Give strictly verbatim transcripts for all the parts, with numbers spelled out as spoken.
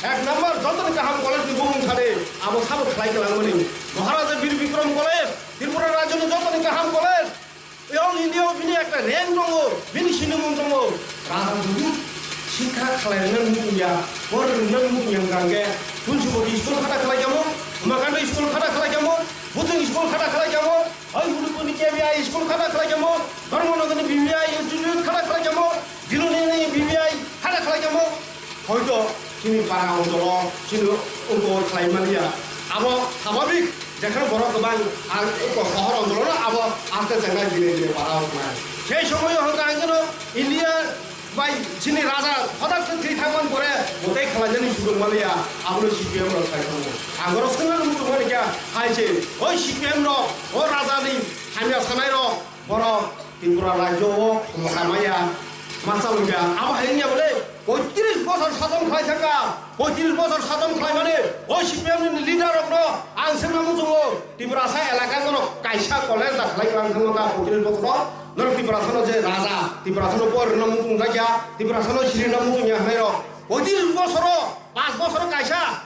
Ek number, jotoni kaham college ni bumung sadi, abo sabo khlai kwlangmani. Maharaja Bir Bikram College, Tripura rajyoni jotoni kaham college. All India o bini ekta rank tongo, bini sinimung tongo. Raja Dudu sikha khlai rwna nukung ya, por rwna nukung ya hwnkha hwnkhe, Tulsiboti school khata khlai kamo, Umakanta school khata khlai kamo, Buting school khata khlai kamo, Oi Gurupuni K B I school khata khlai kamo, Dharmanagarni B B I institute khata khlai kamo, Diloni B B I khata khlai kamo. Hoito chini para ontolo chini uko khlai maliya. Abo sababik, jekheno borok kwbang ang uko sohor ontolo no abo aste chengnai bini bini para wngnai. Sei somoyo hwnkha ang kheno India bai chini raja hodak khe thwi thangmani pore mwtai khlainani sujuk maliya, abono C P M rok khai thango. Ang oro swngna muchung mani kya hai se, oi C P M rok, o raja ni hamya sanai rok, borok Tripura rajyo o khomota maya, ma chalokya. Abo hai wngya bole, poitris bosor sason khlai thangkha, poitris bosor sason khlai mani, o C P M ni leader rok no ang swngna muchungo, Tiprasa elaka no kaisa college da khlai klang thangma da poitris bosor o, norok Tiprasa no je raja, Tiprasa no por rwna muchung jakya, Tiprasa no siri rwna muchung ya hwnai rok, poitris bosor o, pas bosor o kaisa,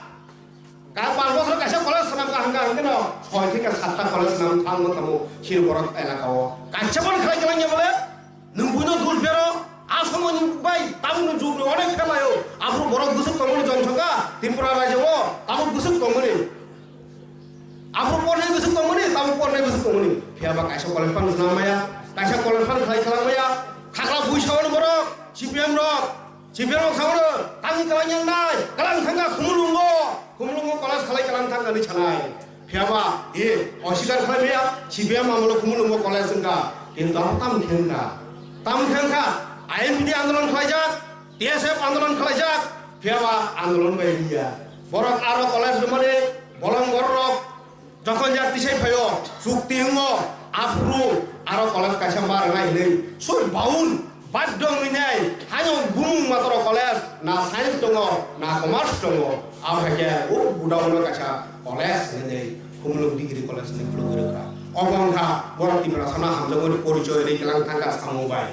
Ka-, pas bosor kaisa college swnam ka hwnkha hwnkhe no soi theke satta college swnam thang no tamo sini borok elaka o. Kaisa bono khlai kwlangya bole nwng buino dul bero a somoni bai tabukni jugni onek khe laio. Aphuru borok bwswk tongmani jongsongkha Tripura rajyo o tabuk bwswk tongmani. Aphuru pornai bwswk tongmani tabuk pornai bwswk tongmani. Phiya ba kaisa college phano swnam maya, kaisa college phano khlai kwlang maya. Khakla bui saono borok C P M rok. Sibirok sabono tangwi kwlang yang nai, kwlang thangkha Khumulwngo, Khumulwngo college khalai kwlang thangkha hinwi sanai. Phiyaba, e, osikar khlai maya, C P M amolo Khumulwngo college wngkha, kintu abo tamo khe wngkha. Tamo khe wngkha, I N P T andolon khlaijak, T S F andolon khlaijak, phiyaba andolon bai riya. Borok aro college rwmani bolong bororok Jokhon ya tisai phaio, chukti wngo, aphuru aro college kaisa ma rwnai hinwi soi baun baddo wngwi nai, haino bumung matoro college na science tongo, na commerce tongo, abo hai khe o godown o kaisa college hinwi Khumulwng Degree College hinwi khulugwi rwkha. Obo wngkha borok Tiprasano hamjakmani porichoi rwi kwlang thangkha samung bai.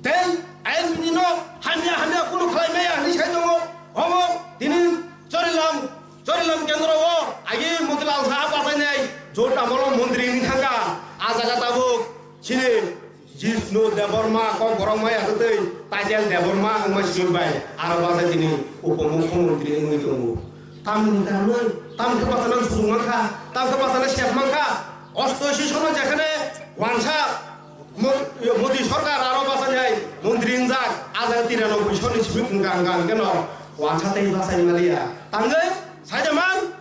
Tei ayang bini no hamya hamya kunu khlai maya hinwi sai tongo, omo tini Chorilam Chorilam kendro o agi Motilal Saha bachainai jot amolo montri wng thangkha. A jaga tabuk chini Jishnu Debbarma kok borok maya twi Title Debbarma wngma simi bai aro bachai tini upomukhyamantri wngwi tongo. Tamni karon tam khe bachana sujung mankha, tam khe bachana sep mankha. Osto session o jekhane wansa Mo-, yo, Modi sorkar aro bachajai montri wngjak, a jaga tiranoboi sonni simi wngkha, wngkha, hwnkhe no wansa tei bachai maliya. Tangwi saida man,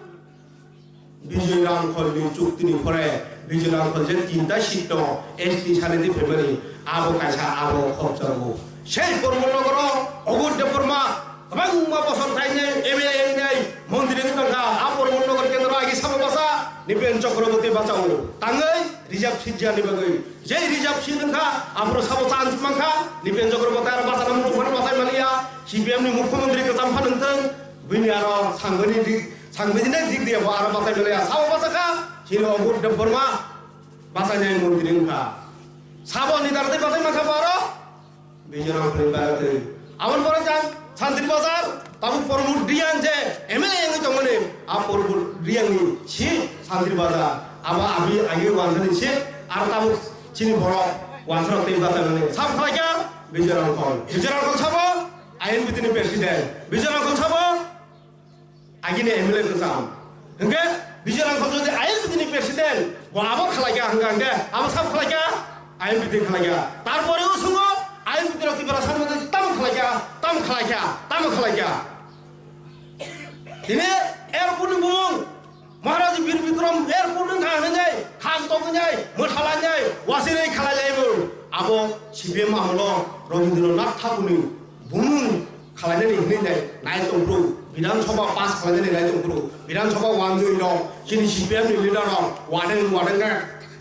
Bijoy Rangkholni chuktini pore, Bijoy Rangkhol je tinta seat no S T sani twi phaimani, abo kaisa, abo khopjago. Sei Pramod Nogoro Obud Debbarma, Kwbangma bosor thainai M L A wngnai montri wngwi tongkha. A Pramod Nagar kendro agi sabo basa Nipen Chakraborty bachao. Tangwi reserve seat jani bagwi. Jei reserve seat wngkha, aphuru sabo chance mankha. Nipen Chakraborty aro bachana muchungmani bachai maliya. C P M ni mukhyamantri kwcham phan wngthwng. Bini aro sangbaini dik, sangbaini dik diya bo aro bachai maliya. Sabo bachakha, chini Obud Debbarma bachainai montri wngkha. Sabo ni dartwi bachai mankha bo aro. Bijoy Rangkholni bagwi twi. Aboni pore jang Santri Bazar, tabuk Pramod Reang je M L A wngwi tongmani, a Pramod Reangni si Santri Bazar. Abo abi agi wansani si, ar tabuk chini borok wansarok tei bachai mani. Sab khlaikha Bijoy Rangkhol. Bijoy Rangkhol sabo I N P T ni president. Bijoy Rangkhol sabo Agini M L A kwcham. Hwnkhe Bijoy Rangkhol jodi I N P T ni president, bo abo khlaikha hwnkha hwnkhe, abo sabo khlaikha, I N P T khlaikha. Tarpore o sungo I N P T rok Tiprasa ni tamo khlaikha, tamo khlaikha, tamo khlaikha. Tini airport ni bumung, Maharaj Bir Bikram airport wngkha hwnwi, kham tongwi, mwsalainai, wasirwi khalailaimung. Abo C P M amolo Rabindranath Thakurni bumung khalainani hinwi nai, nai tongphuru, Bidhan Sabha pass khalainani nai tongphuru, Bidhan Sabha wanjwi rok, chini C P M ni leader rok, wadeng wadeng khe,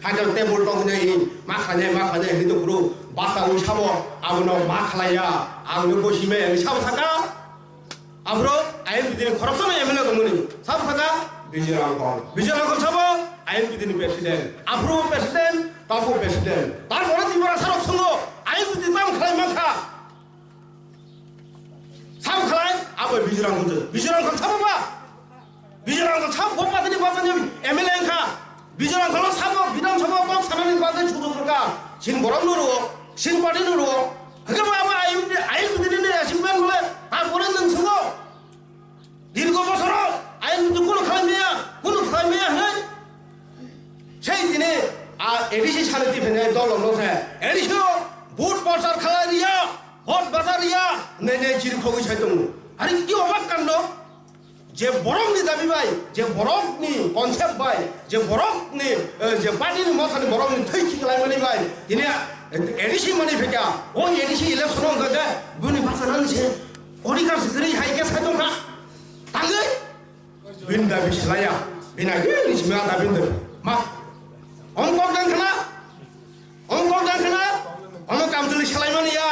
haino table tongwi nai, ma khlainai, ma khlainai hinwi tongphuru, basa wi sabo, abono ma khlaiya, ang nukgo simai, ang sabo saka, aphuru I N P T ni khoroksa no M L A tongmani, sabo saka, Bijoy Rangkhol, Bijoy Rangkhol sabo, I N P T ni president, aphuru president, tabu president, tarpore Tiprasa rok sungo, I N P T tamo khlai mankha, Sam khlai, abo Bijurang Khansa, Bijurang Khansa sabo ba? Bijurang Khansa sabo bo patini bajani M L A wngkha. Bijurang Khansa sabo Bidhan Sabha kok sanani bagwi sujuk rwkha. Sin borok no rwo, sin party no rwo. Hake ba abo ain, ain bidini ni achievement bole, tarpore nwng sungo. Dirgo bosoro ain bidu kunu khalai maya, kunu khalai maya hwnwi. Sei tini a A D C sani tiphene dol no se. A D C o vote prochar khalai riya, vote bachar riya, nene jiri khogwi sai tongo. Ari ki obak kando? Je borokni dabi bai, je borokni concept bai, je borokni, eh, je party ni mothani borokni thwi khiklaimani bai, tini A D C mani phekya, o A D C election o hwnkha je buni bachana ni se odhikar se kwrwi hai khe sai tongkha. Tangwi? Bini dabi silaya, bini agi ni simi a dabi ni dabi. Ma, ong kok dan khna? Ong kok dan khna? Omo kamchwlwi salaimani ya.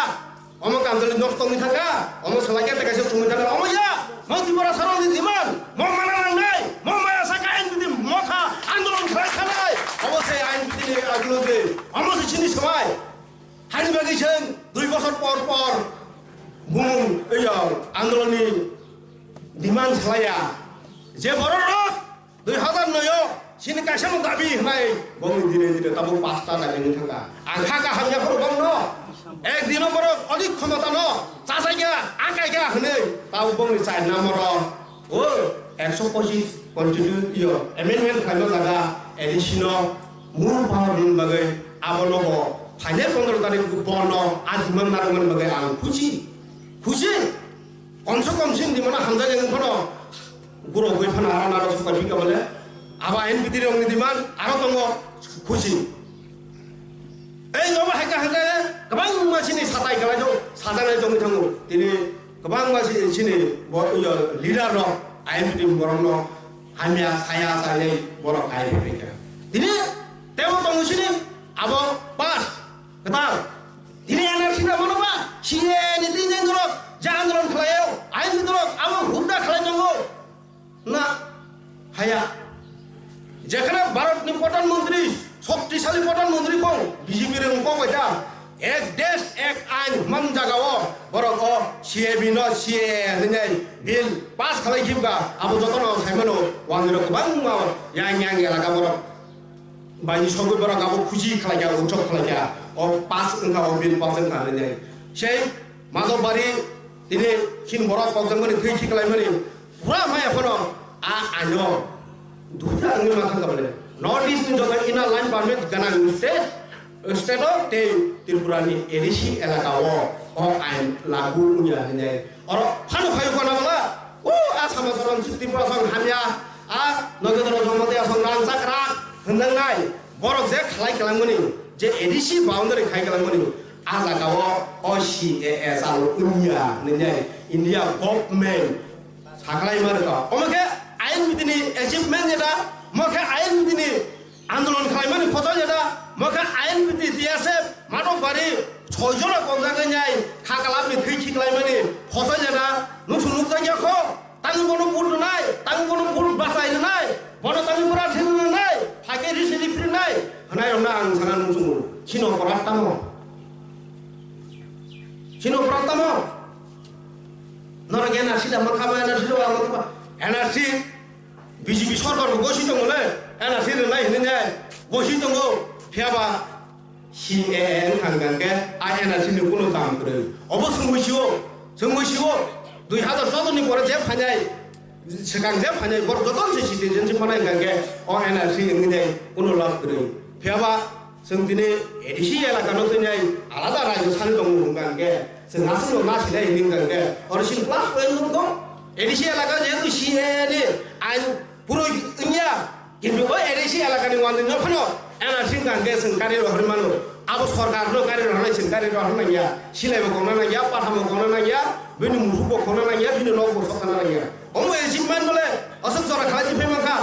Omo kamchwlwi nok tongwi thangkha. Omo salai khe tekaisa chumui thangkha. Omo ya. Mo Tripura sarong ni demand. Mo mana nangnai. Mo maya saka N P T motha andolon khlai khanai. Omo se N P T ni agulodi. Omo se chini samai. Hani bagwi chwng dui bosor por por bumung, iya, andolonni demand salaya. Je bororok dui hazar noi o chini kaisa no dabi hwnai, bongni dire dire tabuk pasta dabi wngwi thangkha. Ang kha kaham ya phuru bongno. Ek dino borok odik khomota no chachai kha, akai kha hwnwi tabuk bongni char number o. O ekso pochis constitution, iyo, amendment khlaima jaga A D C no mul power rwna bagwi abono bo phainai pondro tarik bono a demand narwkmani bagwi ang khusi, khusi. Komse kom sin dimano hamjak wng phano guro gwi phano aro naro sokar bika bole abo N P T rokni demand aro tongo khusi. Ei obo haikha hwnkhe kwbangma chini satai kwlai do, sajaknai tongwi thango. Tini kwbangma si-, chini bo-, yo, leader rok I M P T borokno hamya saya sanai borok hai hai kha. Tini tebo tongo chini abo pass kwtal. Tini N R C da mano ba C A A ni tini borok je andolon khlaio, I M P T rok abo hudda khlai tongo. Na, haya. Jekhana Bharatni Pradhan Mantri, shoktisali Pradhan Mantri kong, B J P rwng kok bai ta. Ek desh, ek ain, man jaga o, borok o, C A B no, C A A hinwi bill pass khalai khibga, abo jotono saimano, wanirok kwbangma, yang yang elaka borok. Baini sogwi borok abo khusi khlaikha, utsob khlaikha, o pass wngkha, o bill pass wngkha hinwi. Sei Madhobari, tini hin borok kokjakmani, thwi khiklaimani, Pura maya phano a ano duita wngwi ma thangkha bole. North East ni joto inner line permit ganang state, state o tei Tripura ni A D C elaka o o ain lagu wngya hinwi. Oro phano phaio kono bala, o a sama soron Tripura song hamya, a Nagendra Jamatia song rang chakra hwnjangnai. Borok je khlai kwlangmani, je A D C boundary khai kwlangmani, a jaga o o C A A chalo wngya hinwi India government Saklai ma rwkha. Omo khe I N P T ni achievement jeta, omo khe I N P T ni andolon khlaimani phosol jeta, omo khe I N P T, B S F, Madhobari, soi jona kokjagwi nai kha kwlapni thwi khiklaimani phosol jeta, nuksu nukjakya kho, tangwi bono vote rwnai, tangwi bono vote bachai rwnai, bono tangwi bwra thwi rwnai, phai khe risi riphi rwnai, hwnai rokno ang sana nuksungo. Chini oporadh tamo? Chini oporadh tamo? Norok N R C da mankha ba, N R C da mankha ba. N R C B J P sorkar bo gosi tongo le, N R C rwnai hinwi ne gosi tongo. Phiya ba C A A wngkha hwnkhe a N R C ni kuno dam kwrwi. Obo chwngwi sio, chwngwi sio. Dui hazar choudo ni pore je phainai, swkang je phainai, borok joto se citizenship manai hwnkhe o N R C wngwi nai kuno lab kwrwi. Phiya ba Chwng tini A D C elaka no tini alada rajyo sani tongo hwnkha hwnkhe, chwng aswk no na sinai hini hwnkha hwnkhe, oro chini plus point wngkha. A D C elaka jehetu C A A ni ain puroi wngya, kintu o A D C elaka ni uanwi no phano N R C wngkha hwnkhe chwng kari rohorwi mano. Abo sorkar no kari rohornai, chwng kari rohorna nangya, silai bo kongna nangya, pathamo kongna nangya, bini musuk bo kongna nangya, bini nok bo sokna nangya. Omo achievement bole aswk jora khalai phai mankha.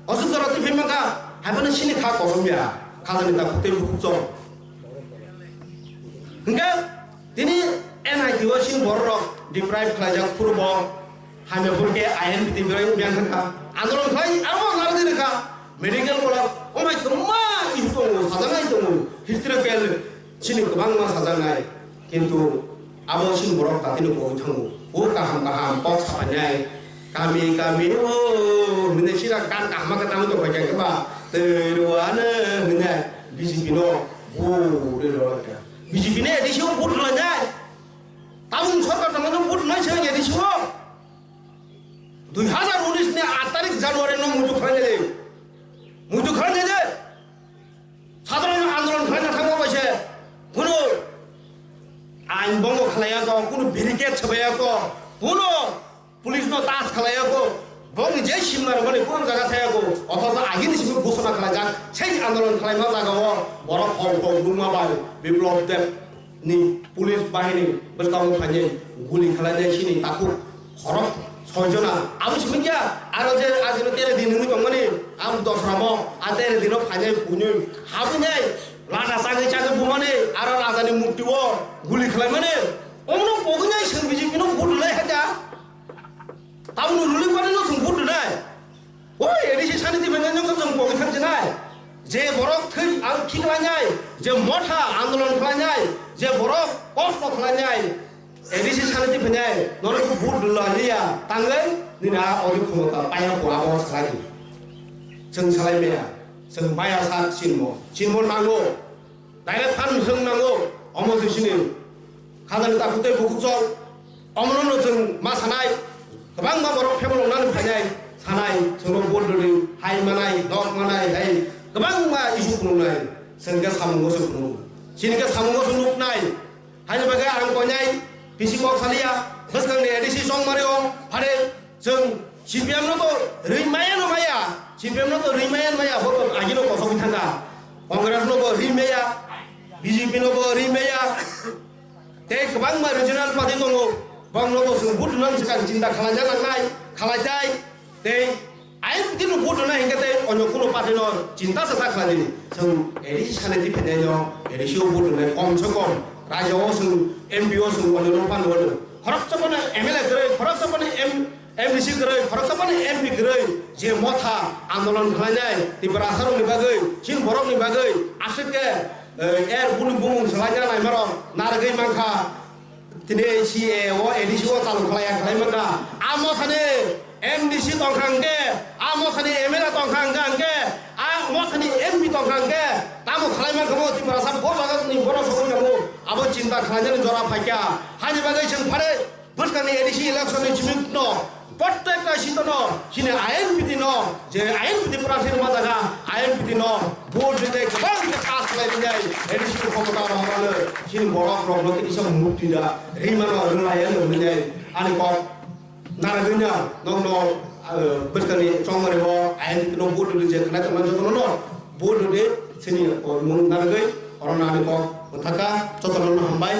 Aswk jora twi phai mankha, hai phano chini kha kosom ya, khajani ta khutui bukhuk chong. Hwnkhe tini N I T o chini borok rok deprive khlaijak phuru bo hamya phuru khe I N P T ni bagwi miyang thangkha. Andolon khlai abo narwgwi rwkha. Medical college, omai kwbangma issue tongo, sajaknai tongo, historical chini kwbangma sajaknai. Kintu abo chini borok datino kogwi thango. Bo kaham kaham kok sapainai. Kami kami o hinwi sira gan kaham khe tamo tongkha khe ba tei rwano hinwi B J P no bo de rwkha. B J P ni A D C o vote rwlainai. Tabuk sorkar tongmani vote rwnai se A D C o. Dui hazar unis ni aat tarik January no muitu khlainai de. Muitu khlainai de. Sadharon andolon khlaina thangma bai se. Kunu ain bongo khlaiya ko, kunu barricade sabaiya ko, kunu police no touch khlaiya ko. Bongni je simna rwmani kunu jaga thaya ko. Othocho agini simi ghosona khlaijak. Sei andolon khlaima jaga o borok hong hong nungma bai Biplop Deb ni police bahini bwskango phainai guli khlainai sini takhuk khorok soi jona. Abo simi kya aro je ajino tere din hinwi tongmani abo dosramo a tere dino phainai phunwi habinai lada chagwi chagwi bumani aro rajani murti o guli khlaimani omno poginai sing B J P no vote rwlai haja. Tabukno ruling party no chwng vote rwnai. Oi, A D C sani twi phai nai, nokha chwng pogwi thang chinai. Je borok thwi ang khiklainai, je motha andolon khlainai, je borok kosto khlainai, A D C sani twi phai nai, norok vote rwlaiya, tangwi nini a odi khumota paya bo abo salai di. Chwng salai maya, chwng maya sa chinmo, chinmo nango. Direct phan swng nango, omo se sini. Khajani takhuk tei bukhuk chwng, omono no chwng ma sanai, kwbangma borok phemolok nani phainai, sanai, chwngno vote rwdi, hai manai, dok manai, hai kwbangma issue phunuknai, chwng khe samungo se phunukgo. Chini khe samungo se nuknai, haini bagwi ang koinai, bisi kok saliya, bwskangni A D C chongmari o, phare Chwng C P M no to ri maya no maya, C P M no to ri maya no maya, bo to agino kosogwi thangkha. Congress no bo ri maya, B J P no bo ri maya. Tei kwbangma regional party tongo, bongno bo chwng vote rwna swkang chinta khlaina nangnai, khlaitai. Tei ain khe no vote rwna hinkhe tei onyo kuno party no chinta sa ta khlai di. Chwng A D C sani di phainai no, A D C o vote rwnai kom se kom. Rajya o chwng M P o chwng onyo no phan rwno. Khoroksa bono M L A kwrwi, khoroksa bono M M D C kwrwi, khoroksa boni M P kwrwi, je motha andolon khlainai, Tiprasarokni bagwi, chini borokni bagwi, aswk khe, eh, er buni bumung swlaina naimarok narwgwi mankha, tini C A A o A D C o chalu khlaiya khlai mankha. A mothani M D C tongkha hwnkhe, a mothani M L A tongkha hwnkhe, hwnkhe, a mothani M P tongkha hwnkhe, tamo khlai mankha bo Tiprasa bo jagani borok sogwi tongo, abo chinta khlainani jora phaikha. Hani bagwi chwng phare Bwskangni A D C election ni simi no, prottekta seat no, chini I N P T no, je I N P T prarthi rwma jaga, I N P T no, vote rite kwbang khe pass khlai rinai, A D C ni khomota rohorano, chini borok rok no kisa mukti da, rimano rwnai ya no rinai, ani kok naragwi na, nok no, ah, bwskangni chongmari o, I N P T no vote rwdi je khnai tongna jotono no, vote rwdi, chini, oh, mung naragwi, oro no ani kok, thaka, jotono no hambai.